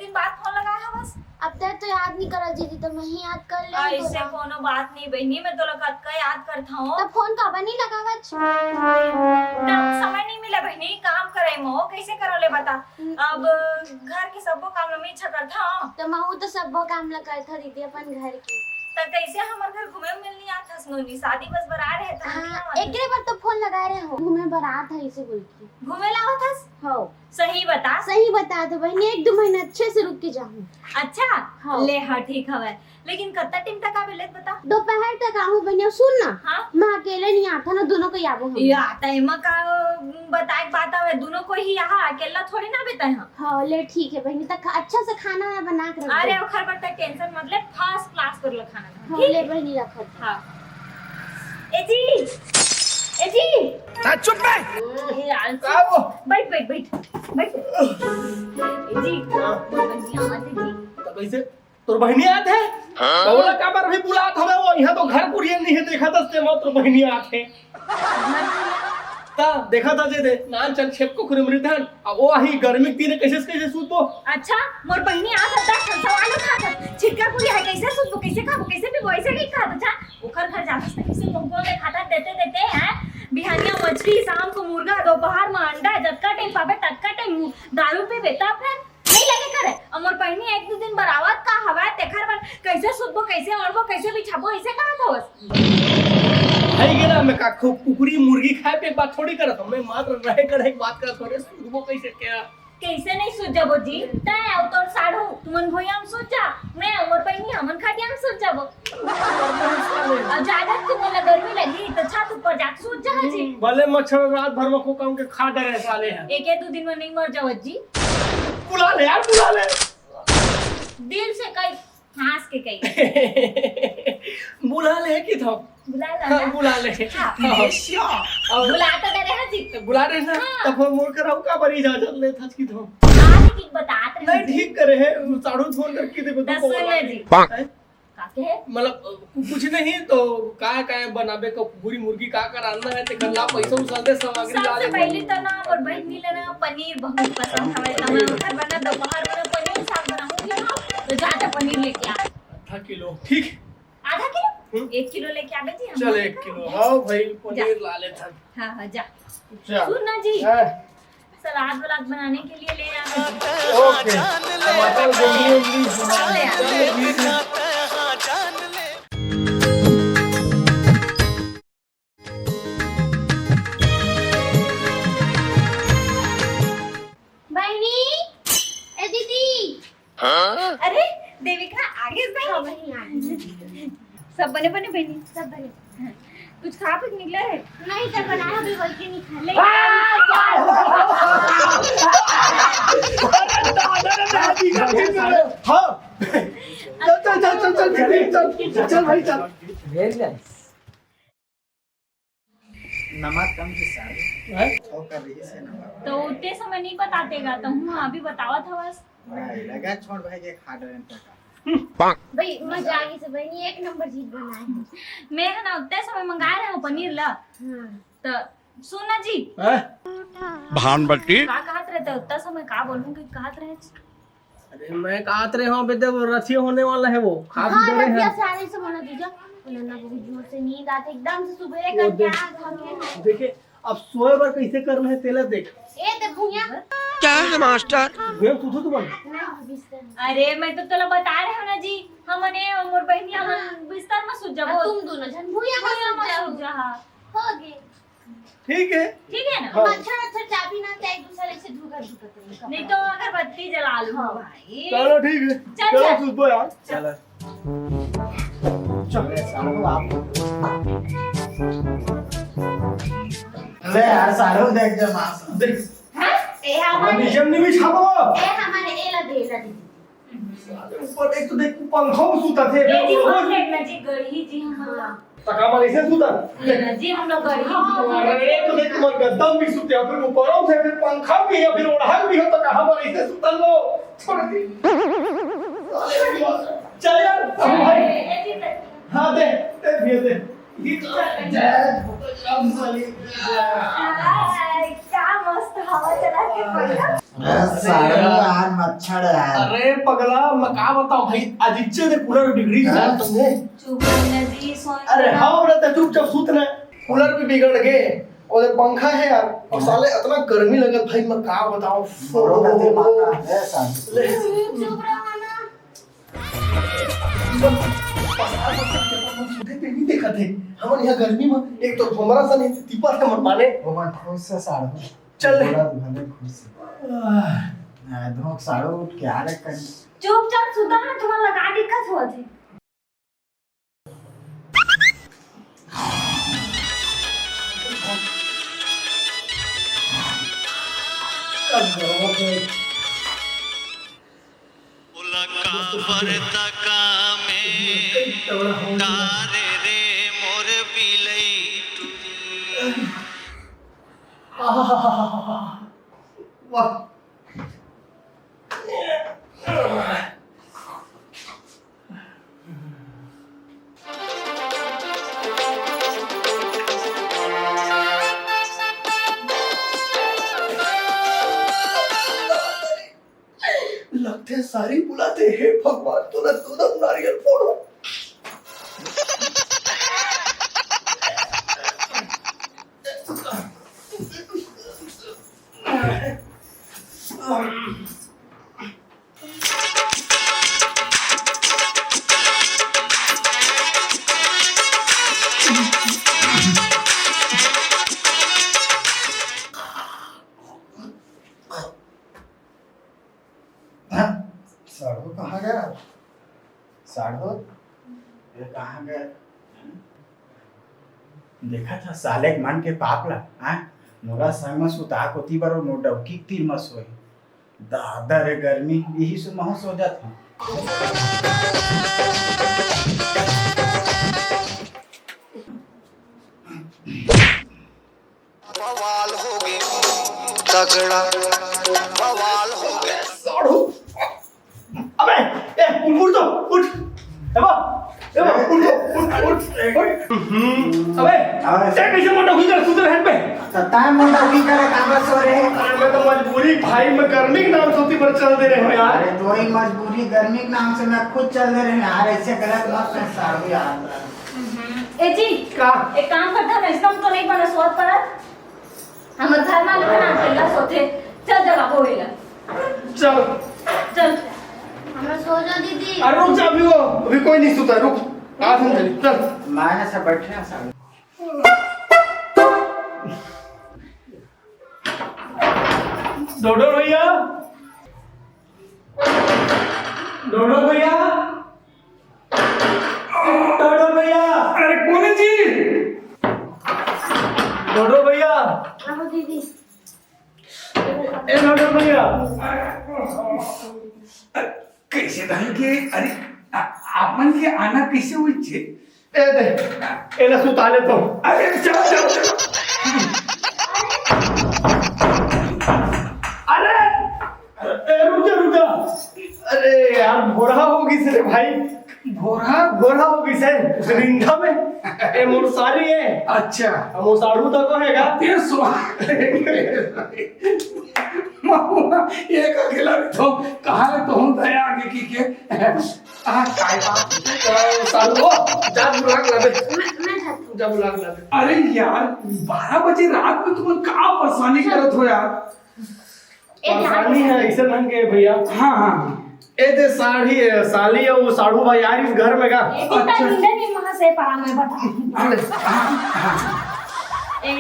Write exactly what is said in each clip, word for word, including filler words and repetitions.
दिन बाद फोन लगाए हवस। अब तक तो याद नहीं करत दीदी, तो मैं ही याद कर ले ऐसे तोला। कोनो बात नहीं बहिनी, मैं तोला कतका याद करत हूँ। तब फोन काबर नहीं लगावत? तब समय नहीं मिला बहिनी, काम करे मो, कैसे करो ले बता। हम्म। अब घर के सब्बो काम ल मैं इच्छा करत हूँ। तो महू तो सब्बो काम ल करत हूँ दीदी अपन घर के। त कैसे हमर घर घूमे मिलनी आत हस नोनी? शादी बस बर आ रहे त हाँ, एकरे बर तो फोन लगा रहे हो, घूमे बर आत है इसे बोल के। घूमे ला आवत हस? हो। सही बता। सही बता तो बहनी, एक दो महीना अच्छे से रुक के जाहूँ। अच्छा? हाँ। ले हाँ, ठीक हवय। लेकिन कत्ता टाइम तक आबे ले बता? दोपहर तक आहूँ बहनी। सुन ना, हाँ? मैं अकेले नहीं आता ना, दोनों को आबो हम। या, त एमा का बताए के बात हवे, दोनों को ही यहाँ अकेला थोड़ी ना बिताए हम। हाँ, ले ठीक है बहनी, तक अच्छा से खाना मैं बना के रख अरे, दूँ। ओखर बर तक टेंशन मत ले, फर्स्ट क्लास कर लो खाना। हाँ, ठीक? ले बहनी रखत। हाँ। ए जी, ए जी। हाँ, चुप बे। हे यार, का वो? बैठ, बैठ, बैठ, बैठ। ए जी, हाँ। बढ़िया बात है जी। तो कैसे? तोर बहिनी आत हे? हाँ? त ओला काबर भी बुलात हवे वो? यहाँ तो घर कुरियन नहीं है, देखत हस ते मत तोर बहिनी आत हे। ता देखत हस जे दे, नान चल छेप को खुरमरी धन, आ वो आही गर्मी के दिन कैसे कैसे सूतबो? अच्छा, मोर बहिनी आत हे, दस ठन सवाल उठात हे। छिटका कुरिया है, कैसे सूतबो, कैसे खाबो, कैसे पीबो, ऐसे नहीं खात, अच्छा? ओकर घर जाथस त कैसे मुंह में खाता देते देते हैं, बिहानिया मछली, शाम को मुर्गा, दोपहर में अंडा, जतका टाइम पाबे ततका टाइम दारू पीबे, तब फिर नहीं लगे करे। अउ मोर बहिनी एक दू दिन बर आवत का हवय, तेखर बर कैसे सुतबो, कैसे ओढ़बो, कैसे बिछाबो, इसे कहत हवस। हई गे ना, मैं का खूब कुकुरी मुर्गी खाए पे एक बात थोड़ी करत हूँ, मैं मात्र रहे करे एक बात करत हूँ, अरे सुतबो कैसे क्या? कैसे नहीं सुत जाबो जी? तै अउ तोर साढ़ू, तुमन भुइयां में सुत जा, मैं अउ मोर बहिनी हमन खटिया में सुत जाबो। अउ ज्यादा तुमन ला गर्मी लगी तो छत ऊपर जाके सुत जा जी। भले मच्छर रात भर में खोखा के खा डरे साले हैं। एक दू दिन में नहीं मर जावत जी। बुला ले यार, बुला ले। दिल से कही, हंस के कही। बुला ले कि था? बुला ला हाँ, ना। बुला ले। हाँ। हाँ। और बुला तो दे रहे हैं जी। बुला रहे ना? हाँ। तब हम मोर कराऊ का पर इजाजत ले था कि था? आज की बतात रहे नहीं, जी। ठीक करे है, साढ़ू फोन करके देखो, तो दस बोला। सुन ले जी। हैं? का कहे? मतलब, कु-, कुछ नहीं तो का, का बनाबे का, पूरी मुर्गी का, का रांधना है, ते कर ला, पैसा उसा दे, सामग्री ला सबसे दे। पहले तो ना, मोर बहिनी ला ना पनीर बहुत पसंद हवे, त मैं ओकर बर ना दोपहर में पनीर साग बनाऊंगी ना, तो जा, जा पनीर लेके आ। आधा किलो, ठीक? आधा किलो? हम्म। एक किलो लेके आबे जी हम चल, लोग एक का। किलो। हाँ भाई, पनीर जा। ला ले था। हाँ, हाँ, जा। जा। सुन ना जी। हाँ। सलाद वलाद बनाने के लिए ले आना। ओके। टमाटर, गोभी, उंगली, ले आना। बहिनी, ए दीदी। अरे, देविका, आ गेस बहिनी? हाँ, बहिनी, आ गेस। सब बने बने बहिनी? सब बने। कुछ खा पी के निकले रहे? नहीं, जब बनाया अभी वही के नहीं खा ले। हाँ। चल, चल, चल, चल, चल, चल, चल, चल भाई, चल। Very nice। नमक कम के सारे। हैं? थोक कर रही से नमक। तो उतने समय नहीं बताते गा, तो हूँ अभी बतावत हवस। नहीं, लगा छोड़ भाई के खा डरें तो का। भाई, मजा आ गई से बहिनी, एक नंबर चीज बनाए हैं। मैं है ना, उतने समय मंगाए रहे हूँ पनीर ला। हाँ। तो सुन ना जी। हैं? भान बट्टी। का कहत रहे थे? उतना समय का बोलूँ कि कहत रहे? अरे, मैं कहत रहे हूँ, अबे देव रथिया होने वाला है वो। खा भी हाँ, डरे रथिया हैं। से आने से बोला दीजा। बोला ना, बहुत जोर से नींद आते, एकदम से सुबह वो कर देख, क्या धमके हैं। देखे, अब सोए बर कैसे करना है, तेला देख। ए, दे भुइया। क्या है मास्टर? भुइया तू तो तुम। नहीं, बिस्तर में। अरे, मैं तो तोला बता रहे हूँ ना जी, हमने मोर बहिनी, हम हाँ। बिस्तर में सुत जाबो। अब तुम दोनों जन भुइया में भुइया सुत में जाओ। सुत जा, हाँ। हो गए। ठीक है। ठीक है ना? हाँ। मच्छर, मच्छर चाबी ना, क्या एक दूसरे से धूकर धूकर करेंगे। नहीं तो अगरबत्ती जला लो हाँ। भाई। चलो ठीक है। चल, चलो चल। सुबह यार। चलो। चल। अरे यार, साढ़ू देख जब आ-, देख। हैं? ए, हमारे निजम नहीं बिछाबो। ए, हमारे एला दे, एला दे। ऊपर एक तो देख, पंखा में सूता थे। ए जी, पंखा में जी, गढ़ी जी, हम लोग। हाँ। तका मारे से सूता। ए जी, हम लोग गढ़ी जी। अरे, एक तो देख, तुम्हारे गद्दा भी सूते, फिर ऊपर से, फिर पंखा भी है, फिर ओढ़ा भी हो, तो कहाँ मारे से सूता लो? छोड़ दे। चल यार, अब भाई। ए जी, दे। हाँ, दे, दे, दे, दे। ये तो जय, जय, जय। हाय, क्या मस्त हवा चला के पड़ा। अरे साढ़ू यार। यार, मच्छर यार। अरे पगला, मैं का बताऊं भाई, आज इज्जत है, कूलर बिगड़ी यार। तुमने। चुप रहना जी, सोए अरे रहना। हाँ, बोला था, चुपचाप सूत ना। कूलर भी बिगड़ गए, और ये पंखा है यार, और साले इतना गर्मी लगत भाई, मैं का बताऊं। बड़ो का दिल मारता है, साढ़ू। ले। चुप रहो ना। पसार पसार के अपन मन सुते पे नहीं देखत हे। हमन यहाँ गर्मी में एक तो भोमरा सन हे, तीपा से मन माने। वो मन खुश से साढ़ू। चल ले। बोला तो भले खुश से। आह। आ, धोख साढ़ू उठ के आ रे कर। चुपचाप सुता ना, तुम्हारा लगा दिक्कत होत हे। अब गरम हो गए। ओला काबर तका में डारे रे मोर बिलई टुरी। आहा, वाह। लगथे सारी बुलाथे, हे भगवान, तोला दूनों नारियल फोड़ो। हाँ? साढ़ू कहाँ गया? साढ़ू, ये कहाँ गया? देखा था साले के मन के पाप ला, हाँ? मोला संग म सुता कोती बर नोटंकी तीर म सोए। दादा रे गर्मी, यही से महूं सो जात हूँ। बवाल हो गए, तगड़ा बवाल हो गए। साढ़ू, अबे, ए, उठ, उठ तो, उठ। ए बा, ए बा, उठ तो, उठ, उठ, उठ। हम्म, अबे, अबे, ए, कैसे मोटा हुई कर सुधर है बे? सत्ता है मोटा हुई कर काम सो रहे। अरे, मैं तो मजबूरी, भाई, मैं गर्मी के नाम से होती पर चल दे रहे हो यार। अरे, तो ही मजबूरी, गर्मी के नाम से मैं खुद चल दे रहे हैं यार, ऐसे गलत मत कर साढ़ू यार। हम्म। ए जी, का? एक काम करता ना, इसका हम तो नहीं बना स्वाद पर। हमर घर मालिक ना अकेला सोते। चल, चल, अब होइला। चल। हमरा सो जा दीदी। अरे रुक जा, अभी वो, अभी कोई नहीं सुता, रुक। आज हम चली, चल। मायने से बैठे हैं सारे। डोडो भैया, डोडो भैया, डोडो भैया। अरे कौन है जी? डोडो भैया। आओ दीदी। ए डोडो भैया। कैसे ढंग के, अरे, आ-, आप मन के आना कैसे हुई छे? ए दे, एला सुता ले तो। अरे, चलो, चलो, चलो। अरे, ए, रुक जा, रुक जा। अरे यार, भोरहा हो गई से रे भाई। भोरहा? भोरहा हो गई से, रिंधा में। ए, मोर साली है। अच्छा। अब वो साढ़ू तक को हैगा। ये सो-, महुआ, ये का खिला तो, कहाँ ले तो हूँ दया के की के। आ, काय बात? साढ़ू, ओ, जा बुला के लाबे। मैं, मैं जाती हूँ। जा बुला के लाबे। अरे यार, बारह बजे रात में तुम का परेशानी करत हो यार? ए, परेशानी है, ऐसे ढंग के भैया। हाँ, हाँ। ए दे साढ़ी है, साली है, वो साढ़ू भाई यार इस घर में का। ए, कितना अच्छा। नींद नहीं वहाँ से पड़ा, मैं बता। अरे, हाँ, हाँ। ए,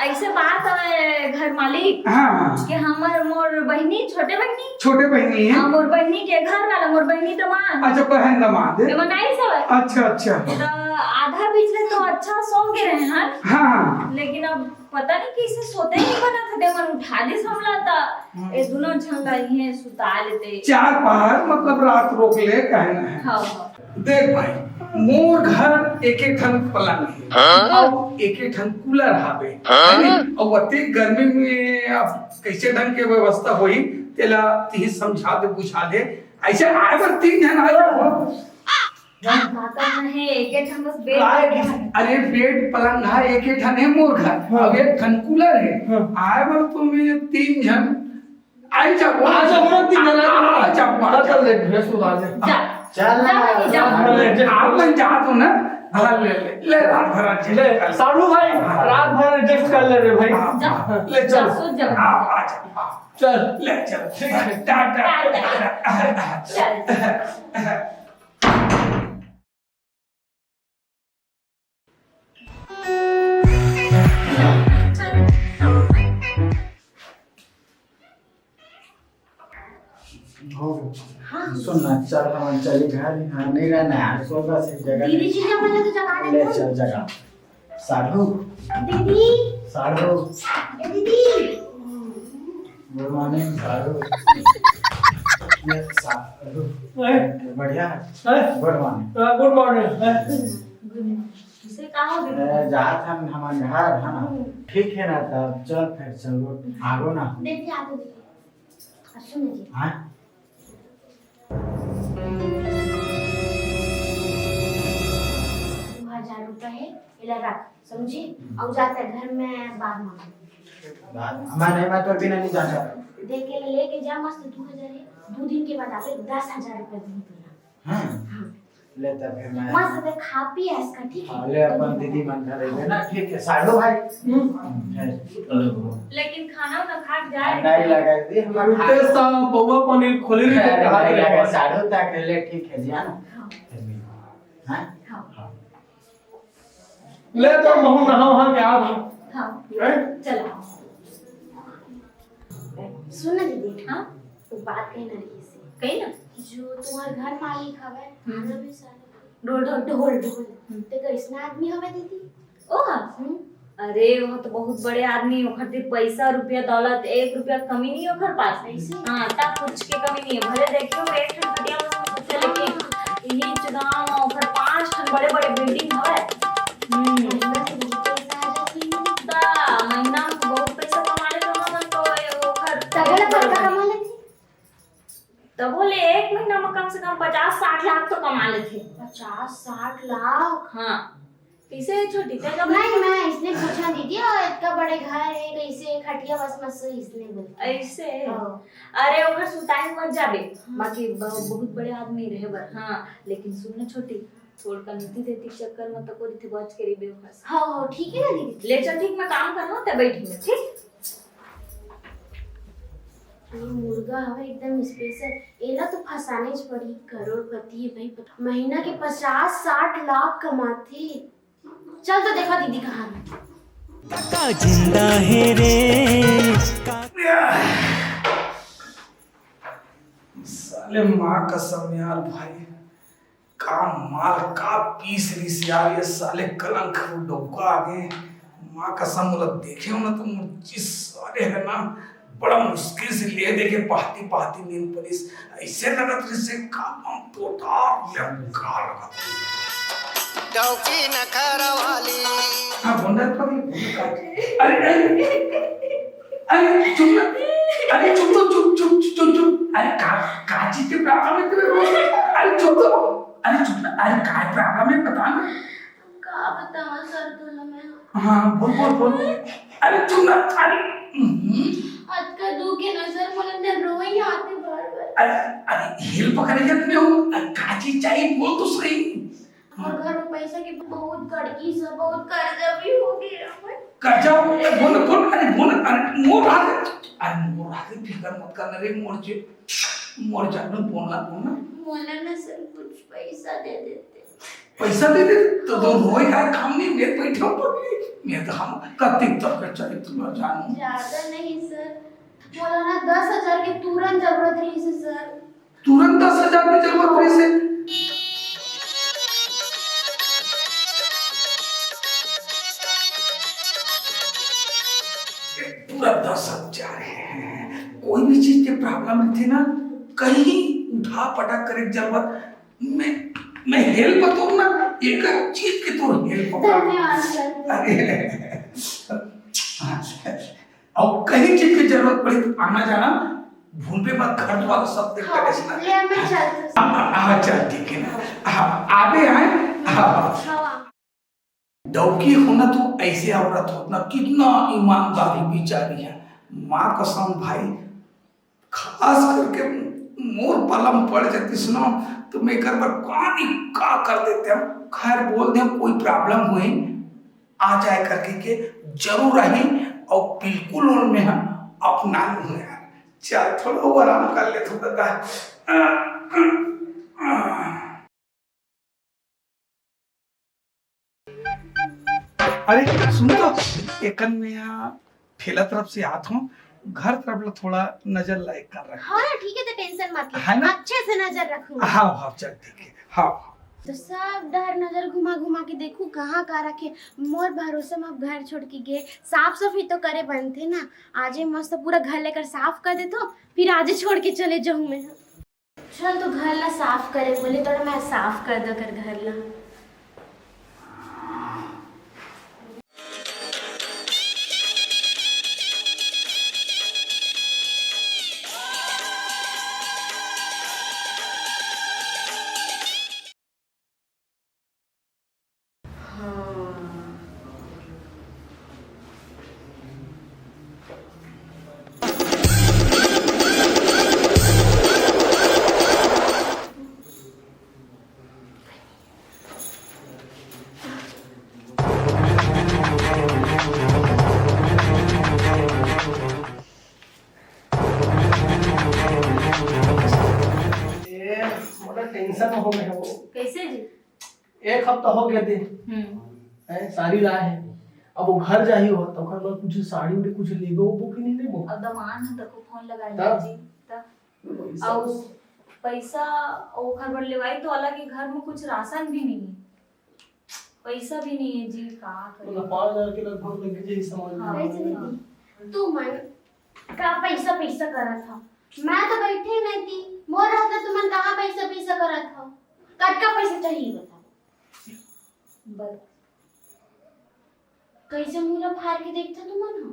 ऐसे बात है घर मालिक हाँ, हाँ। कि हमर मोर बहिनी, छोटे बहिनी। छोटे बहिनी है। हाँ, मोर बहिनी के घर वाला, मोर बहिनी दमाद। अच्छा, बहन दमाद है। ये बनाई सब है। अच्छा, अच्छा। तो आधा बीच में तो अच्छा सो के रहे हैं। हाँ, हाँ। लेकिन अब पता नहीं कैसे सोते नहीं बना था, दे मन उठा दिस हमला ता। हम्म। ए दुनो झन ला इहें सुता लेते। चार पहर मतलब रात रोक ले कहना है। हाँ, हाँ। देख भाई, मोर घर एके ठन पलंग है हाँ? और एके ठन कूलर हावे, हाँ? है नी? और अतेक गर्मी में अब कैसे ढंग के व्यवस्था होई, तेला तिही समझा दे, बुझा दे। ऐसे आए बर तीन झन आ जाओ। का करना है, एके ठन बस बेड काय है। अरे बेड पलंग है, एके ठन है मोर घर, हाँ। अब एक ठन कूलर है। हाँ। आए बर तुम्हें तीन झन आई जाबो। आज हम लोग तीन जना आ, आ जाबो, आ चल, चल, जाबो। ले, dress उतार ले। जा। चल ना। जा, जा। आप मन जात हो ना? हाँ, ले, ले, ले, रात भर आज ले, साढ़ू भाई, हाँ। रात भर adjust कर ले रे भाई। हाँ, जा। हाँ, ले, चल। जा, सो जा। आ, आ, आ। चल। ले, चल। ठीक है। टाटा। टाटा। चल। हो। हाँ। सुन ना, चल, हमन चली घर, यहाँ नहीं रहना है, सो बस एक जगह। दीदी जी, हमन ला तो जगा ले देते। चल, जगा। साढ़ू। दीदी। साढ़ू। ए दीदी। Good morning, साढ़ू। ये साढ़ू। हैं? बढ़िया है। हैं? Good morning। हाँ, good morning। हैं? Good morning। इसे का हो गया? ए, जात हन हमन घर, है ना? हम्म। ठीक है ना, तब चल फिर, चलो, आगो ना। दीदी, आगो दीदी। अब सुन जी। हाँ? दो हजार रुपया है, एला रख, समझे? हम्म। अउ जाते घर में बाद मांग। बाद में? मैं नहीं, मैं तो बिना नहीं जाता। देख के ले, लेके जा, मस्त दो हजार है, दो दिन के बाद आके दस हजार रुपया दूंगी तोला। हाँ। हाँ। ले तब फिर मैं मस्त से खा पी ऐश कर, ठीक है? हाँ, ले अपन दीदी मन घर रहिबे ना, ठीक है, साढ़ू भाई। हम्म। है। लेकिन खाना उना खा के जाए। नहीं लगा दी, हम लोग खा उल्टे सा पौवा पानी खोली रही तो अरे, कहा नहीं लगा, साढ़ू तक ले, ठीक है जी, हाँ। हाँ। हाँ? हाँ। हाँ। ले तो महू नहा वहा के आ भाई। हाँ। हैं? चलो। सुन ना दीदी। हाँ? वो बात कही ना रही से। कही ना? जो तुम्हार घर मालिक हवे, हम्म। खाना में सारा ढोल, ढोल, ढोल, ढोल। हम्म। ते कैसना आदमी हवे दीदी? ओ, हम्म। अरे, वो तो बहुत बड़े आदमी, ओखर तीर पैसा, रुपया, दौलत, एक रुपया कमी नहीं ओखर पास। ऐसे? हाँ, तब कुछ के कमी नहीं है। भले देखियो, एक ठन खटिया में सोते, लेकिन हाँ। इही चुनाव में ओखर पांच ठन बड़े-बड़े building हवे। हम्म। महीना में बहुत पैसा आ जाती है। ता, महीना में तो बहुत पैसा कमा लेथे, हमन तो ये ओखर तब बोला, कतका कमा लेथे? तब बोले, एक महीना में कम से कम पचास साठ लाख तो कमा लेथे। पचास साठ लाख? हाँ। कैसे है छोटी, तेरा नहीं, मैं इसने पूछा दीदी, और इतना बड़े घर है, कैसे खटिया बस मस्त इसने बोला। ऐसे? हाँ। अरे, ओकर सुताई मत जाबे। हाँ। बाकी ब-, बहुत बड़े आदमी रहे बर। हाँ, लेकिन सुन ना छोटी, थोड़का नीति देती चक्कर में तो कोई थी बच के रहिबे ओकर से। हाँ, हाँ, ठीक है ना दीदी? ले चल, ठीक, मैं काम कर लूँ, ते बैठी मैं, ठीक? ये मुर्गा हवे एकदम special, एला तो फंसाने च पड़ी, करोड़पति है भाई। महीना के पचास साठ लाख कमाथे। चल तो देखा दीदी कहाँ है। का जिंदा है रे, का साले माँ कसम यार भाई, का माल का पीस रिस यार, ये साले कलंक डौका आगे। माँ कसम, मोला देखे हो ना तो मोर जी साले है ना, बड़ा मुश्किल से ले देके पहाती पहाती नींद परिस। ऐसे लगत रिस से का हम तोता ले का लगत। डौकी नखरा वाली। हाँ, बोल रहा था, बोल रहा था। अरे, अरे, अरे, चुप ना। अरे, चुप तो, चुप, चुप, चुप, चुप। अरे, का, का चीज के problem है तेरे को? अरे, चुप तो। अरे, चुप ना। अरे, का problem है, बता ना। का बतावा सर, तोला मैं। हाँ, बोल, बोल, बोल। अरे, चुप ना। अरे, हम्म। अतका दुख है ना सर, मोला ना रोई आते बार-बार। अरे, अरे, help करे जात में हो। अरे, का चीज चाहिए, बोल तो सही। हमर घर में पैसा के बहुत गड़की सब, बहुत कर्जा भी हो गया हमर। कर्जा हो गया? बोल, बोल, अरे बोल, अरे मोर हाथ, अरे मोर हाथ, फिकर मत करना रे, मोर जे, मोर जानू, बोलना, बोलना। बोला ना सर, कुछ पैसा दे देते। पैसा दे दे, तो दो रोए का काम नहीं, मैं बैठा हूँ पगली, मैं तो हम कत्ती तक का चरित्र में जानू। ज्यादा नहीं सर, बोला ना दस हजार के तुरंत जरूरत रही से सर। तुरंत दस हजार के जरूरत रहिस हे। पूरा दस हजार हे। कोई भी चीज के problem रहिथे ना, कहीं उठा पटक करे के जरूरत। मैं, मैं help तोर ना, एक चीज के तोर help कर। धन्यवाद सर। अरे, हाँ, अउ कहीं चीज के जरूरत पड़ी तो आना जाना भूलबे मत, घर द्वार सब देख हाँ, के ना। ले मैं चलती हूँ। हाँ, हाँ, हाँ, चल ठीक है ना। हाँ, आबे आए। हाँ। हाँ। डौकी हो ना तो ऐसे औरत होत ना, कितना ईमानदारी बिचारी है। माँ कसम भाई, खास करके मोर पाला म पड़ जातिस ना, तो मैं एकर बर का नहीं का कर देतेंव। खैर, बोल देंव कोई problem होही, आ जाए करके के जरूर आही, अउ बिल्कुल ओला मैं ह अपना लूँ यार। चल, थोड़ा अउ आराम कर ले, थोड़ा दा। अरे सुन तो, एकन में यहाँ ठेला तरफ से आत हूँ, घर तरफ ला थोड़ा नजर लायक कर रख। हाँ ना, ठीक है, तो tension मत ले, है ना? अच्छे से नजर रखूंगा। हाँ हाँ, चल ठीक है। हाँ हाँ। तो सब डहर नजर घुमा घुमा के देखू, कहाँ का रखे। मोर भरोसे में अब घर छोड़ के गे, साफ सफाई तो करे बनथे ना। आजे मस्त पूरा घर लेकर साफ कर देथो, फिर आजे छोड़ के चले जाऊँ मैं। चल, तो घर ला साफ करे बोले, तोड़ा मैं साफ कर दो कर घर ला। हाँ। ए, बड़ा tension हो गए हो। कैसे जी? एक हफ्ता हो गया दे। हम्म। हैं, साड़ी लाए हैं। अब वो घर जाही हो, तो ओकर बाद कुछ साड़ी उड़ी कुछ लेबो उबो कि नहीं लेबो? अब दमान ह तको फोन लगाए तब? जी, तब। पैसा अउ पैसा ओखर बर लेवाई तो अलग ही, घर में कुछ राशन भी नहीं है, पैसा भी नहीं है जी, का करी? मतलब पाँच हजार के लगभग लग जाही सामान। हाँ। कैसे दीदी? तू मन का पैसा पैसा करत हव? मैं तो बैठे ही नहीं थी, मोर रहता तुमन कहाँ पैसा पैसा करत हव? कतका पैसा चाहिए बताओ? बस। कैसे मुंह ला फाड़ के देखता तुमन हो?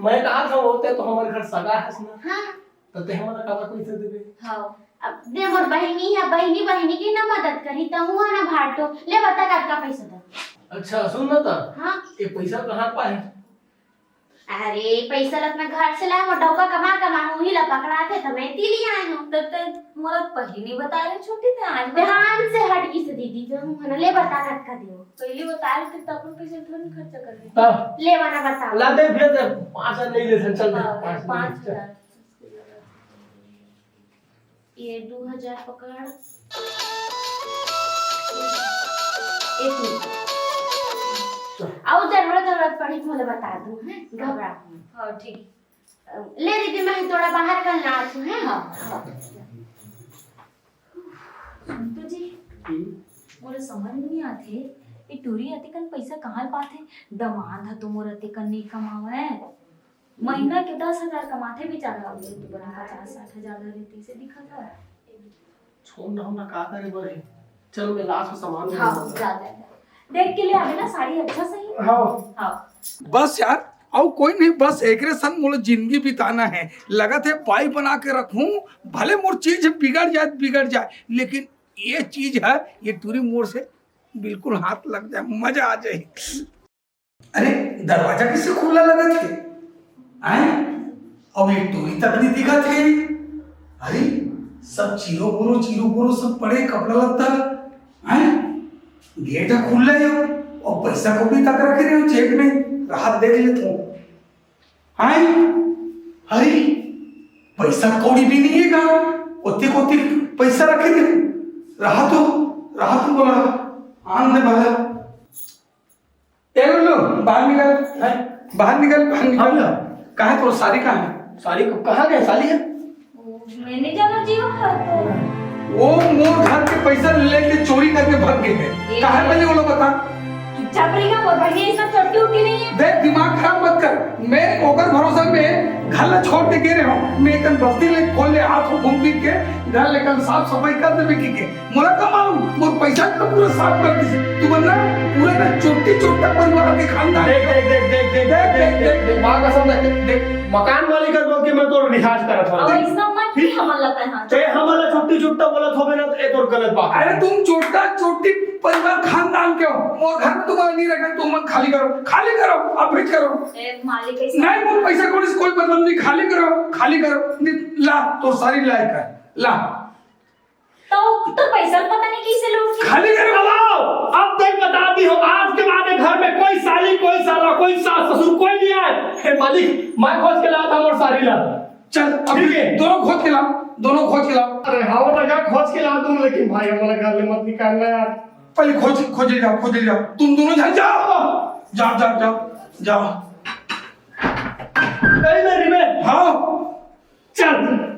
मैं कहा था, होते तो हमारे घर सगा है ना। हाँ। तो ते हमारा काला पैसा देबे? हाँ। अब दे, मोर बहिनी है, बहिनी बहिनी की ना मदद करी, त हुआ ना भाटो। ले बता, कतका पैसा दो? अच्छा, सुन ना त। हाँ। ये पैसा कहाँ पाए? अरे, पैसा ल अपना घर से लाए, मोर डौका कमा कमा, उही ला पकड़ाथे, त मैं ती ले आए हूँ। त ते मोला पहिली बताए रहे छोटी, ते आज बता। ध्यान से हट गई से दीदी, जो हूँ ना, ले बता कतका देव। पहिली बताए रहे, त अपन पैसा थोड़ी खर्चा कर दे। हाँ। ले वाला बता। ला दे, भेज दे, पाँच हजार नहीं ले, चल दे, हाँ, पाँच हजार। पाँच हजार। ये दो हजार पकड़। एक मिनट। चल। अउ जरूरत, जरूरत पड़ी त मोला बता दू, हैं? घबरा मत। हाँ, ठीक। ले दीदी, मैं थोड़ा बाहर कल ना आती हूँ, हैं? हाँ, हाँ। सुन तो जी, हम्म। मोला समझ में नहीं आथे, ये टूरी अतेकन पैसा कहाँ ले पाथे? दमाद ह तो मोर अतेकन नहीं कमावे। महीना के दस हजार कमाथे बेचारा, अउ ये तो बड़ा पचास साठ हजार ला रहती से दिखत हवय। छोड़ ना, हम ना का करे बर हे। चल, मैं last में सामान ले हाँ, लूंगा। जा, जा, जा। देख के ले आबे ना साड़ी अच्छा सही। हाँ। हाँ। बस यार, अउ कोई नहीं, बस एकरे संग मोला जिंदगी बिताना है। लगत है बाई बना के रखूं, भले मोर चीज बिगड़ जाए, बिगड़ जाए, लेकिन ये चीज है, ये टूरी मोर से बिल्कुल हाथ लग जाए, मजा आ जाए। अरे, दरवाजा कइसे खुला लगत हे? आय? अउ ये टूरी तक नइ दिखत हे। अरे, सब चीरो-बोरो, चीरो-बोरो सब पड़े, कपड़ा लत्ता। आय? गेट ह खुला हे अउ पइसा कौड़ी तक रखे रहे जेब में, राहत देख लेत हूँ। आय? अरे, पइसा कौड़ी भी नइ हे गा, ओती-कोती पइसा रखे रहे। राहत हो, राहत हो बोला, आन दे भला। ए गुल्लू, बाहर निकल। हैं? बाहर निकल, बाहर निकल। हाँ भैया। कहाँ है तोर साड़ी, कहाँ है? साड़ी को कहाँ गए, साड़ी है? ओ, मैं नहीं जाना जी, वो है तो। वो मोर घर के पैसा लेके चोरी करके भाग गए हैं। ए। कहाँ है पहले वो लोग बता? चुपचाप रहिगा, मोर बहिनी ये सब चोट्टी उट्टी नहीं है। देख, दिमाग खराब मत कर। मैं ओकर भरोसा में घर ला छोड़ के गे रहे हूँ। मैं एकन बस्ती ले खोल ले आत हूँ घूम फिर के। घर ले कल साफ सफाई कर देबे कहिके। मोला का मालूम, मोर पैसा तो पूरा साफ कर दिस। तुमन ना पूरा ना चोट्टी चोट्टा परिवार के खानदान। देख, देख, देख, देख, देख, देख, देख, देख, देख, देख, देख, माँ कसम देख, देख, मकान मालिक हस बोल के मैं तोर लिहाज करत हँव। अइसना मत कि हमन ला तैं हा। तैं हमन ला चोट्टी चोट्टा बोलत होबे ना, त ए तोर गलत बात हे। अरे तुम चोट्टा चोट्टी परिवार खानदान के हो, मोर घर में तुम्हारा नहीं रखना, तुम मत खाली करो, खाली करो, अब भेज करो। ए, मालिक, ऐसा नहीं, मोर पैसा कौड़ी से कोई मतलब नहीं, खाली करो, खाली करो, नहीं, ला, तोर सारी ला कर, ला। तो, तो पैसा पता नहीं कैसे लूट के खाली करो। अब आओ, अब तक बता दी हो, आज के बाद घर में कोई साली, कोई साला, कोई सास, ससुर, कोई नहीं आए। हे मालिक, मैं खोज के लात हँव मोर सारी ला। चल, अब ठीक है। दोनों खोज के ला, दोनों खोज के ला। अरे हाँ, लगा खोज के ला दूँ, लेकिन भाई, हमला घर ले मत निकालना यार। पहले खोज, खोजे जाव, खोजे जाव। तुम दोनों झन जाव। जाव, जाव, जाव, जाव। नहीं, नहीं, नहीं। हाँ। चल।